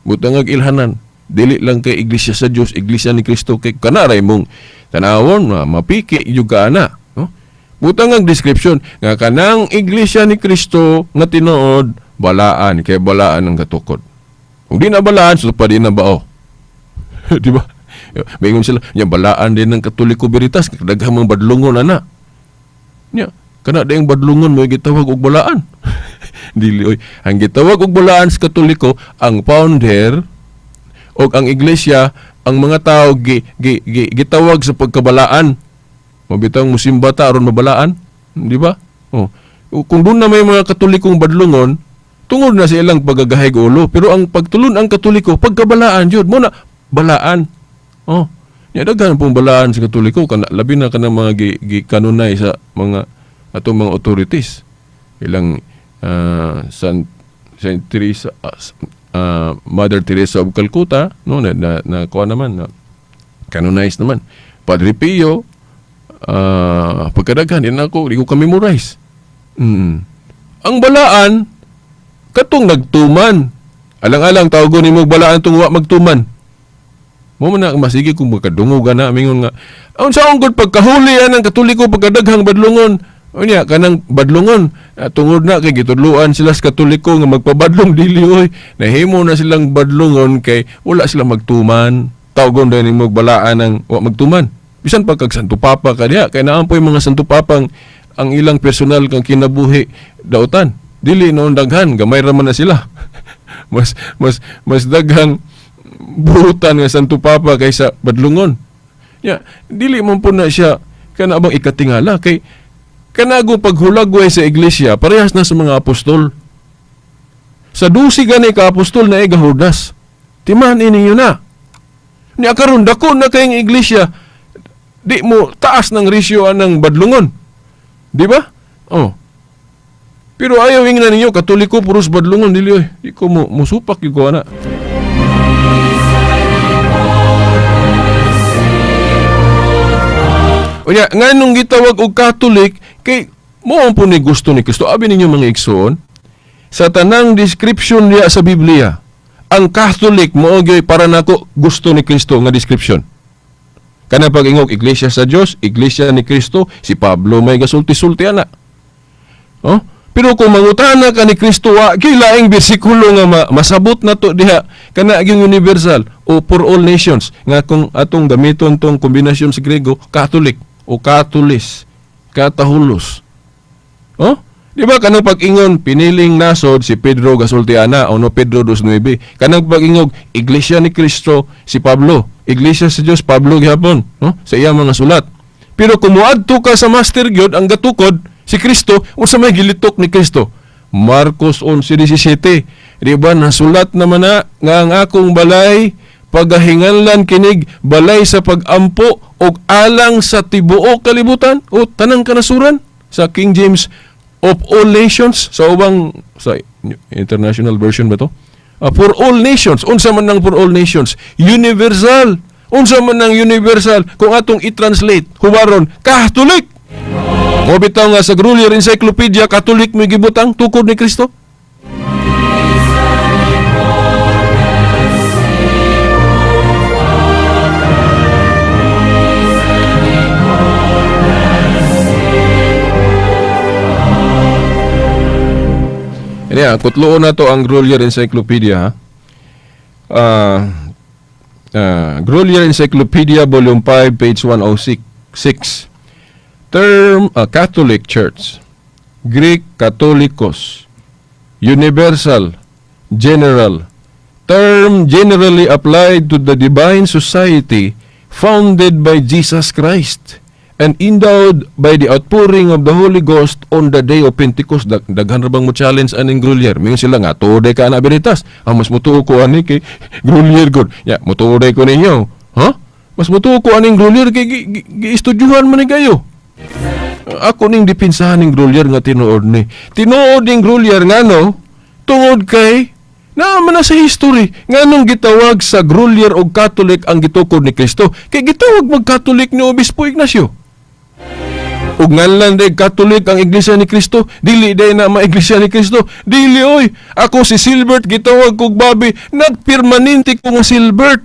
Butangag ilhanan, dili lang kay iglesia sa Dios, iglesia ni Kristo kay kanaray mong tanawon mapiki jud ka ana, no? Butangag description nga kanang iglesia ni Kristo nga tinuod balaan kay balaan ang katukod. Kung di na balaan, so pa di na bao. Di ba? Maingon sila, nya balaan din ng Katoliko Veritas, daghang mga badlungon ana. Nya, kana dayong badlungon mo gitawag og balaan. Dili oy, ang gitawag og balaan sa Katoliko ang founder og ang iglesia, ang mga tao gitawag sa pagkabalaan. Mabitang musimba ta aron mabalaan, di ba? Oh. Kung doon na may mga Katolikong badlungon, tungod na sa ilang paggagahig ulo, pero ang pagtulon ang Katoliko pagkabalaan jud mo na balaan. Oh. Nya daghan pong balaan sa Katoliko kana labi na kanang mga gikanunay sa mga atong mga authorities. Ilang Saint Teresa, Mother Teresa of Calcutta, no, na na, na kuha naman, na canonize naman. Padre Pio, pagkadaghan din ako, di ko kami memorize. Ang balaan katong nagtuman. Alang-alang tawgon nimo balaan tong wa magtuman. Mo man na masige kung makadungog na mingon nga unsa ang gud pagkahuli anang Katoliko pagkadaghang badlungon. Unya kanang badlungon, tungod na kay gitudloan sila sa Katoliko nga magpabadlong dili oy. Nahimo na silang badlungon kay wala sila magtuman. Tawgon dahil nimo balaan ang wa magtuman. Bisan pa kag Santo Papa ka diha kay naa poy mga Santo Papang ang ilang personal kang kinabuhi dautan. Dili noon daghan, gamay ra man na sila. mas mas mas daghang buhutan nga Santo Papa kaysa badlungon. Ya, dili man po na siya kana bang ikatingala kay kanago paghulagway sa iglesia parehas na sa mga apostol. Sa 12 gani ka apostol na Judas. Timan ininyo na. Nya karon dako na kayong iglesia, di mo taas ng ratio anang badlungon. Di ba? Oh. Pero ayaw ingnan ninyo, Katoliko puros badlungon dili oy. Di ko mo musupak gyud ko ana. Unya, nganong gitawag og Catholic kay mo ang po ni gusto ni Kristo. Abi ninyo mga igsoon, sa tanang description niya sa Biblia, ang Catholic mo gyud para nako gusto ni Kristo nga description. Kanang pag-ingog iglesia sa Dios, iglesia ni Kristo, si Pablo may gasulti-sulti ana. Oh? Pero kung mangutana ka ni Kristo, wa gyud laing bersikulo nga masabot na to diha kana gyud universal o for all nations nga kung atong gamiton tong kombinasyon sa Grego, Catholic o Katolis, Katahulos. Oh? Di ba kanang pag-ingon piniling nasod si Pedro gasulti ana o no Pedro 2:9. Kanang pag-ingog iglesia ni Kristo si Pablo, iglesia sa Dios Pablo gihapon, no? Sa iya mga sulat. Pero kung moadto ka sa master gyud ang gatukod si Kristo, unsa may gilitok ni Kristo? Marcos 11:17. Di ba nasulat naman na nga ang akong balay pagahinganlan kinig balay sa pagampo og alang sa tibuok kalibutan o tanang kanasuran sa King James of all nations sa ubang sa international version ba to? For all nations. Unsa man nang for all nations? Universal. Unsa man nang universal kung atong i-translate huwaron Catholic. Mo bitaw nga sa Grolier Encyclopedia Catholic may gibutang tukod ni Kristo. Kaya, kutloon na to ang Grolier Encyclopedia. Grolier Encyclopedia, Volume 5, page 106. Term Catholic Church, Greek Catholicos, Universal, General, Term generally applied to the divine society founded by Jesus Christ and endowed by the outpouring of the Holy Ghost on the day of Pentecost. Daghan ra bang mo challenge aning Grolier? Mingon sila nga, tuo ka na Veritas. Ah, mas mutuo ko ani kay Grolier gud. Ya, mutuo ko ninyo. Ha? Mas mutuo ko aning Grolier kay gi-estudyuhan man ni kayo. Ako ning dipinsahan ning Grolier nga tinuod ni. Tinuod ning Grolier ngano tungod kay naa man na sa history nganong gitawag sa Grolier og Catholic ang gitukod ni Kristo, kay gitawag mag Catholic ni Obispo Ignacio. Ug nganlan day Catholic ang Iglesia ni Cristo, dili day na ma Iglesia ni Cristo. Dili oy. Ako si Silbert gitawag kog Bobby, nagpermanente ko nga Silbert.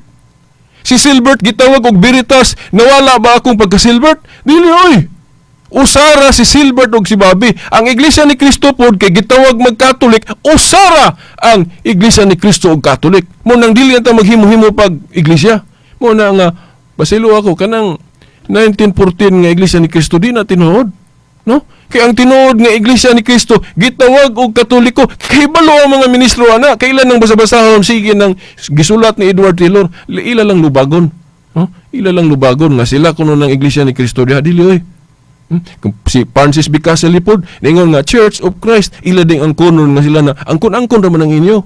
Si Silbert gitawag og Veritas, nawala ba akong pagka Silbert? Dili oy. Usara si Silbert og si Bobby. Ang Iglesia ni Cristo pod kay gitawag mag-Catholic, usara ang Iglesia ni Cristo og Catholic. Mo nang dili ta maghimo-himo pag iglesia. Mo na nga basilo ako kanang 1914 nga Iglesia ni Cristo di na tinuod. No? Kay ang tinuod nga Iglesia ni Cristo gitawag og Katoliko. Kay balo ang mga ministro ana, kailan nang basa-basahon sige nang gisulat ni Edward Taylor, ila lang lubagon. No? Ila lang lubagon nga sila kuno ng Iglesia ni Cristo diha, dili oy. Kung si Francis B. Castle pod ningon nga Church of Christ, ila ding ang kunon nga sila na angkon-angkon ra man ang inyo.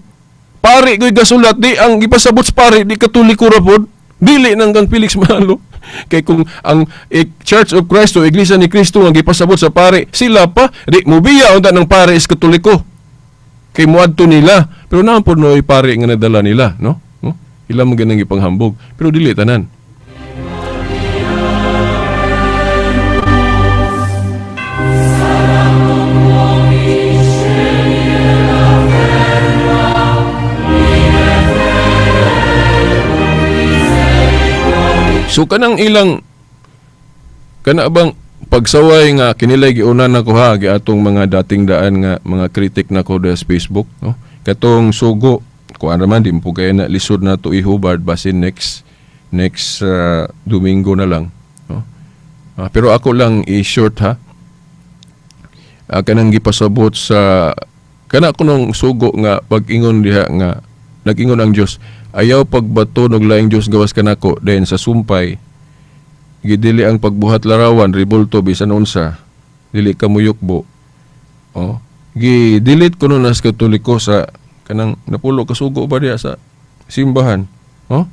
Pari ko'y gasulat di ang gipasabot sa pari di Katoliko ra pod. Dili nang kang Felix Manalo. Kay kung ang Church of Christ o Iglesia ni Cristo ang gipasabot sa pari, sila pa di mubiya unta ng pari is Katoliko. Kay muadto nila, pero naa pod noy pari nga nadala nila, no? No? Ila mo ganang gipanghambog, pero dili tanan. So kanang ilang kana bang pagsaway nga kinilay giuna na ko ha giatong mga dating daan nga mga kritik nako sa Facebook, no? Katong sugo kuan raman di po kay na lisod na to ihubad basin next next Domingo na lang, no? Pero ako lang i-short ha. Kanang gipasabot sa kana kunong sugo nga pag-ingon diha nga nag-ingon ang Dios, ayaw pagbato og laing Dios gawas kanako, then sa sumpay gidili ang pagbuhat larawan ribulto bisan unsa dili ka muyukbo. Oh, gi-delete kuno nas Katoliko sa kanang napulo ka sugo ba diha sa simbahan. Oh?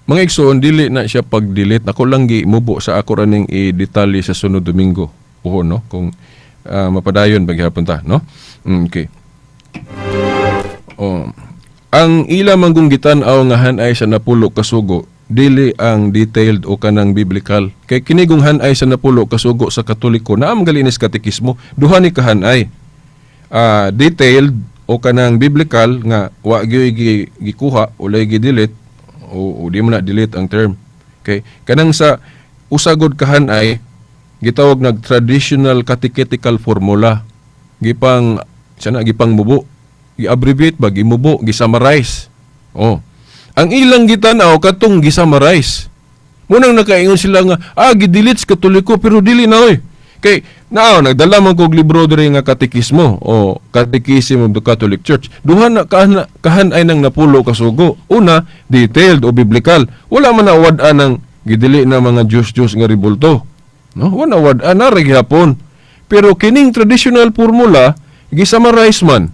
Mga igsoon, dili na siya pag-delete. Ako lang gimubo sa ako raning i-detalye sa sunod Domingo. Uho, no? Kung mapadayon paghapon ta, no? Okay. Oh. Ang ila manggong gitan-aw nga hanay sa napulo kasugo, dili ang detailed o kanang biblical. Kay kinigong hanay sa napulo kasugo sa Katoliko, naa man gali ni sa katekismo, duha ni kahanay. Detailed o kanang biblical nga wa gyud gikuha, walay gi-delete o di mo na delete ang term. Okay? Kanang sa usagod kahanay gitawag nag traditional catechetical formula. Gipang sana gipang mubo, gi-abbreviate ba, gimubo, gi-summarize. Oh. Ang ilang gitan-aw katong gi-summarize. Munang nakaingon sila nga gi-delete sa Katoliko, pero dili na oy. Kay nao nagdala man kog libro diri nga katekismo o Catechism of the Catholic Church. Duha na kahan ay nang napulo kasugo. Una, detailed o biblical. Wala man na wad-an ang gidili na mga Diyos-Diyos nga ribulto. No, wala wad-an na ra gihapon. Pero kining traditional formula gi-summarize man.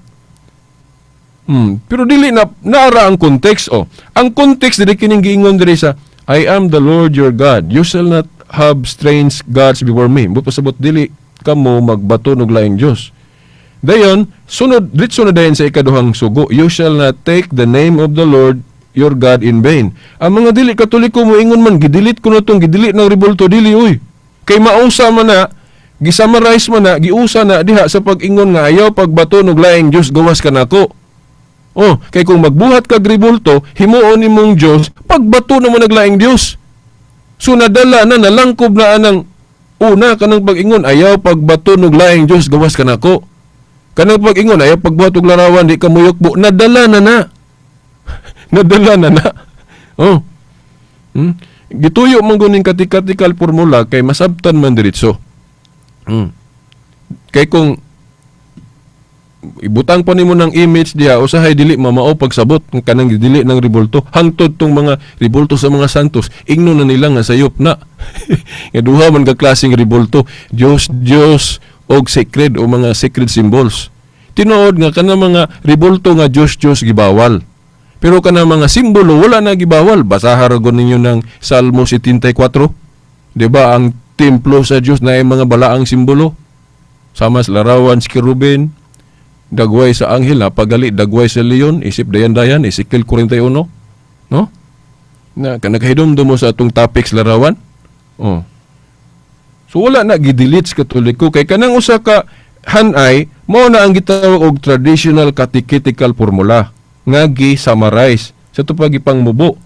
Pero dili na naara ang context oh. Ang context dili kining giingon diri sa I am the Lord your God. You shall not have strange gods before me. But pasabot dili kamo magbato og laing Dios. Dayon, sunod diretso na dayon sa ikaduhang sugo. You shall not take the name of the Lord your God in vain. Ang mga dili Katoliko moingon man gidelete ko na tong gidelete ng ribulto, dili oy. Kay mausa man na, gisummarize man na, giusa na diha sa pag-ingon nga ayaw pagbato og laing Dios gawas kanako. Oh, kay kung magbuhat kag ribulto, himuon nimong Dios, pagbato na mo naglaing Dios. So nadala na, nalangkob na anang una kanang pag-ingon ayaw pagbato og laing Dios gawas kanako. Kanang pag-ingon ayaw pagbuhat og larawan di ka muyukbo, nadala na na. Nadala na na. Oh. Gituyo man guning katikatikal formula kay masabtan man diretso. Kay kung Ibutang pa nimo ng image diha, usahay dili mamao pagsabot ng kanang dili ng ribulto. Hangtod tong mga ribulto sa mga santos, ingno na nila nga sayop na. Nga duha man ka klaseng ribulto, Dios Dios og sacred o mga sacred symbols. Tinuod nga kanang mga ribulto nga Dios Dios gibawal. Pero kanang mga simbolo wala na gibawal. Basaha ra gud ninyo ng Salmo 74. Di ba ang templo sa Dios na ay mga balaang simbolo? Sama sa larawan si kerubin, dagway sa anghel, napagali, dagway sa leon, isip dayan-dayan, Ezekiel 41, no? Na nakahinumdum mo sa atong topics larawan? Oh. So wala na gidelete sa Katoliko kay kanang usa ka hanay mao na ang gitawag og traditional catechetical formula nga gi-summarize sa ato pa gipangmubo.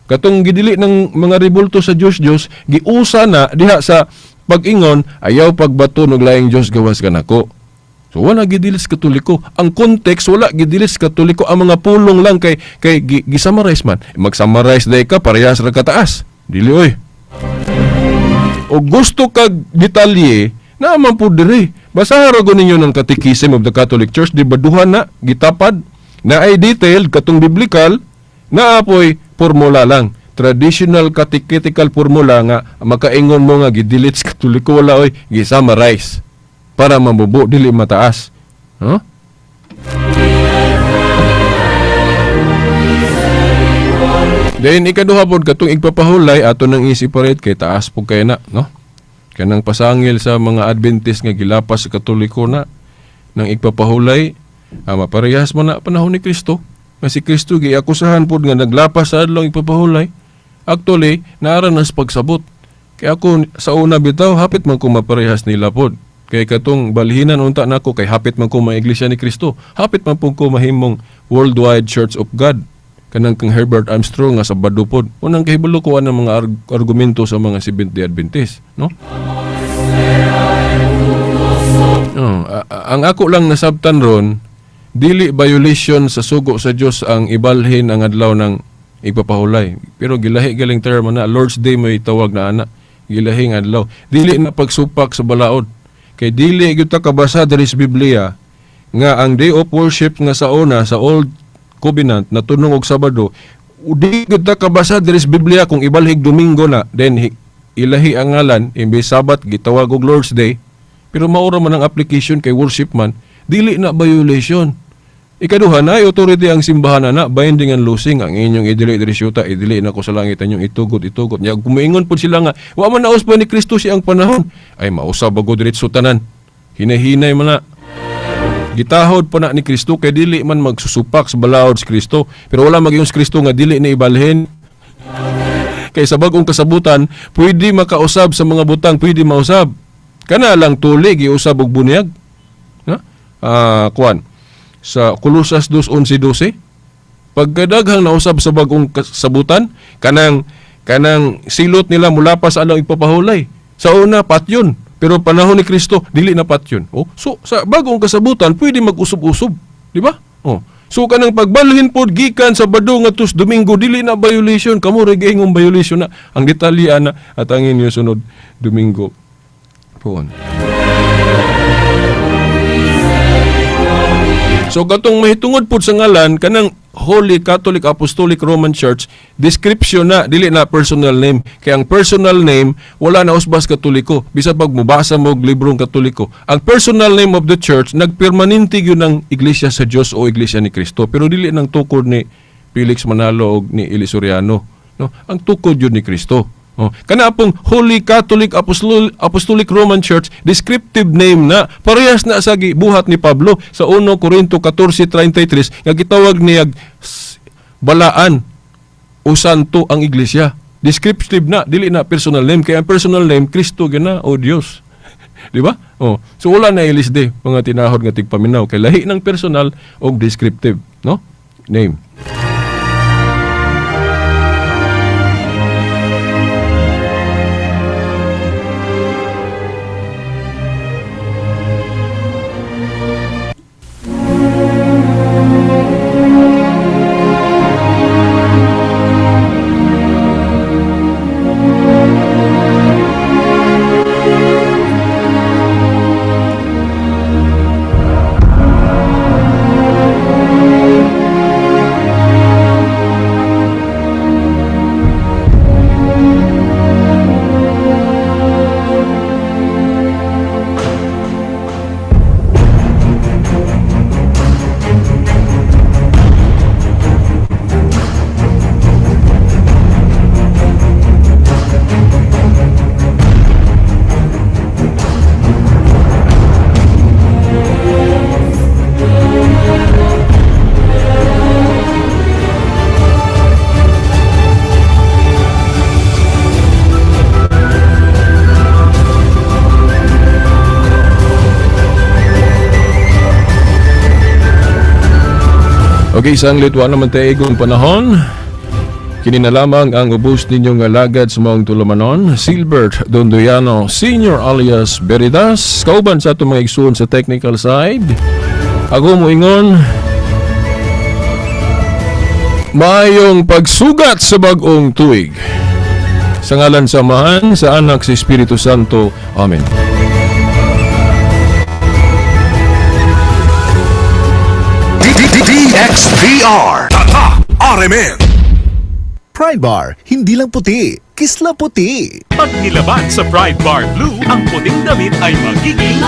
Katong gidili ng mga ribulto sa Dios Dios giusa na diha sa pag-ingon ayaw pagbato og laing Dios gawas kanako. So wala gidilit sa Katoliko. Ang context wala gidilit sa Katoliko, ang mga pulong lang kay kay gi-summarize man. Mag-summarize day ka parehas ra kataas. Dili oy. O gusto kag detalye, naa man pud diri. Basaha ra gud ninyo ng Catechism of the Catholic Church, di ba duha na gitapad na ay detailed katong biblical, naapoy formula lang. Traditional catechetical formula nga makaingon mo nga gidelete sa Katoliko, wala oy, gi-summarize para mabubo dili mataas. Huh? Then ikaduha pod katong igpapahulay ato nang i-separate kay taas pud kay na, no? Kanang pasangil sa mga Adventist nga gilapas sa Katoliko na nang igpapahulay, maparehas man na panahon ni Kristo. Nga si Kristo giakusahan pod nga naglapas sa adlaw igpapahulay. Actually, naara na sa pagsabot. Kay ako sa una bitaw hapit man ko maparehas nila pod. Kay katong balhinan unta nako kay hapit man ko maiglesia ni Kristo. Hapit man pud ko mahimong Worldwide Church of God. Kanang kang Herbert Armstrong nga Sabado pod. Unang kahibalo ko ang mga argumento sa mga Seventh-day Adventist, no? Oh, ang ako lang nasabtan ron, dili violation sa sugo sa Dios ang ibalhin ang adlaw ng ipapahulay. Pero gilahi galing term na Lord's Day may tawag na ana. Gilahi nga adlaw. Dili na pagsupak sa balaod. Kay dili gyud ta kabasa diri sa Biblia nga ang day of worship nga sa una sa Old Covenant na tunong og Sabado, di gyud ta kabasa diri sa Biblia kung ibalhig Domingo na, then ilahi ang ngalan imbes Sabat gitawag og Lord's Day, pero maura man ang application kay worship man, dili na violation. Ikaduha na ay authority ang simbahan na binding and loosing ang inyong idili diri syuta, idili na ko sa langit inyong itugot itugot. Nya gumiingon pud sila nga wa man nausab ni Kristo siyang panahon, ay mausab agud diretso tanan. Hinahinay man na. Gitahod pa na ni Kristo kay dili man magsusupak sa balaod si Kristo, pero wala magyung si Kristo nga dili ni ibalhin. Kay sa bag-ong kasabutan, pwede makausab sa mga butang, pwede mausab. Kana lang tuli giusab og bunyag. Ha? Kuan. Sa Kolosas 2:11-12, pagkadaghang nausab sa bag-ong kasabutan, kanang silot nila mula pa sa anong ipapahulay. Sa una patyon, pero panahon ni Kristo dili na patyon. Oh, so sa bag-ong kasabutan pwede mag-usub-usub, di ba? Oh. So kanang pagbalhin pod gikan Sabado ngadto sa Domingo dili na violation, kamo ra giingong violation na. Ang detalye ana at ang inyo sunod Domingo puon. So katong mahitungod pud sa ngalan kanang Holy Catholic Apostolic Roman Church, description na, dili na personal name. Kay ang personal name wala na usbas Katoliko, bisan pag mobasa mo og librong Katoliko. Ang personal name of the church nagpermanente gyud ng Iglesia sa Dios o Iglesia ni Kristo, pero dili nang tukod ni Felix Manalo og ni Eli Soriano, no? Ang tukod gyud ni Kristo. Oh, kana pong Holy Catholic Apostolic Roman Church, descriptive name na parehas na sa gibuhat ni Pablo sa 1 Corinto 14:33 nga gitawag niya balaan o santo ang iglesia. Descriptive na, dili na personal name, kay ang personal name Kristo gina o Dios. Di ba? Oh, so wala na ilisde mga tinahod nga tigpaminaw kay lahi ng personal og descriptive, no? Name. Okay, sanglit wa naman tayo igong panahon. Kini na lamang ang ubos ninyong alagad sa maong tulumanon, Silbert Dondoyano Senior alias Beridas, kauban sa atong mga igsoon sa technical side. Ako moingon, maayong pagsugat sa bag-ong tuig. Sa ngalan sa Amahan, sa Anak, sa Espiritu Santo. Amen. DXPR. Tatak RMN. Pride Bar, hindi lang puti, kisla puti. Pag nilaban sa Pride Bar Blue, ang puting damit ay magiging